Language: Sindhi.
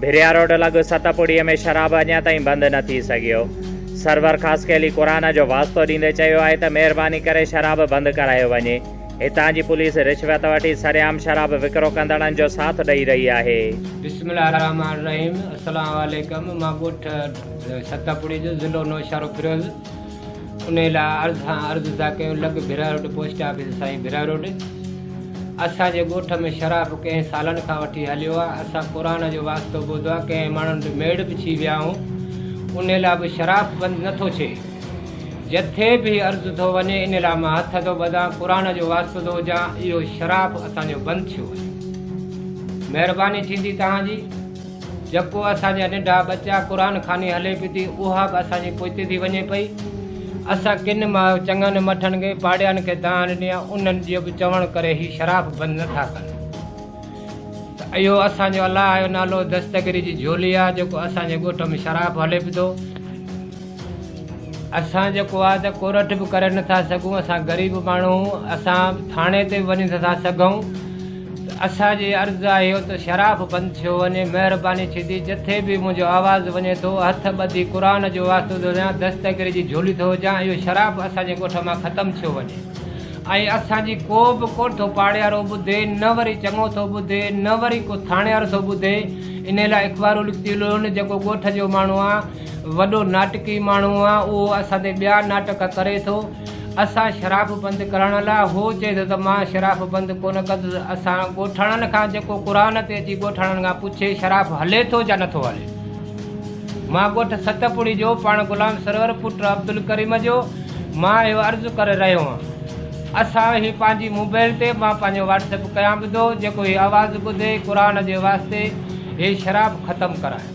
ڀريا روڊ لڳ ستپڙي ۾ شراب اڃا تائين بند نه ٿي سگهيو. سرور خاصخيلي قرآن جو واسطو ڏيندي چيو آهي ته مهرباني ڪري شراب بند ڪرايو وڃي. هتان جي پوليس رشوت وٺي سرعام شراب وڪرو ڪندڙن جو ساٿ ڏئي رهي آهي. بسم الله الرحمٰن الرحيم السلام عليڪم مان ڳوٺ ستپڙي جو ضلعو نوشهروفيروز انهي لاء عرض سان عرض ٿا ڪيون لڳ ڀريا روڊ پوسٽ آفيس سائين ڀريا روڊ اسان جي ڳوٺ ۾ شراب ڪئين سالن کان وٺي هليو آ اسان قرآن جو واسطو ٻڌو آ ڪئين ماڻهن به ميڙ به ڇي ويا آهون انهي لاء به شراب بند نه ٿو ڇي جٿي به عرض ٿو وڃي انهي لاء مان هٿ ٿو ٻڌان قرآن جو واسطو ٿو هجان اهو شراب اسان جو بند ٿيو وڃي مهرباني ٿيندي توهان جي. جيڪو اسان جا ننڍا ٻچا قرآن خواني هلي پئي ٿي اها به اسان جي پوئتي ٿي وڃي پئي. اسان ڪن ماء چڱن مٺن کي پاڙيان کي دانهن ڏني آهي انهن جي به چوڻ ڪري هي شراب بند نه ٿا ڪن ته اهو اسان جو الله جو نالو دستگيري جي جهولي آهي جيڪو اسان جي ڳوٺ ۾ شراب هلي پئي ٿو. اسان جيڪو آهي ته ڪورٽ به ڪري نٿا سگهون اسان غريب ماڻهو اسان ٿاڻي تي به وڃي نٿا سگهون ته اسان جي عرض آهي اهو ته شراب بند ٿيو وڃي مهرباني ٿيندي جٿي به منهنجو آواز وڃي ٿو هٿ ٻڌي قرآن جو واسطو ٿو ڏيان دستگيري جي جهولي ٿو وجهان اهو شراب اسان جي ڳوٺ مان ختم ٿيو وڃي ۽ اسان جي ڪو به ڪونه ٿو پاڙيارو ٻڌي، نه وري چڱو ٿو ٻڌي، نه وري ڪو ٿاڻيارو ٿو ٻڌي. انهيء لاء اخبارون لکتيون لهن، جيڪو ڳوٺ جو ماڻهو آ، وڏو ناٽڪي ماڻهو آ، اهو اسان تي ٻيا ناٽڪ ڪري ٿو. اسان شراب بند ڪرائڻ لاء، هو چئي ٿو ته مان شراب بند ڪونه ڪندس. اسان ڳوٺاڻن کان جيڪو قرآن تي اچي ڳوٺاڻن کان پڇي، شراب هلي ٿو يا نٿو هلي؟ مان ڳوٺ ستپڙي جو پاڻ غلام سرور پٽ عبدالڪريم جو مان اهو عرض ڪري رهيو هان اسان هي پنهنجي موبائل تي مان پنهنجو واٽس ايپ ڪيان ٻڌو جيڪو هي آواز ٻڌي قرآن جي واسطي هي شراب ختم ڪرائي.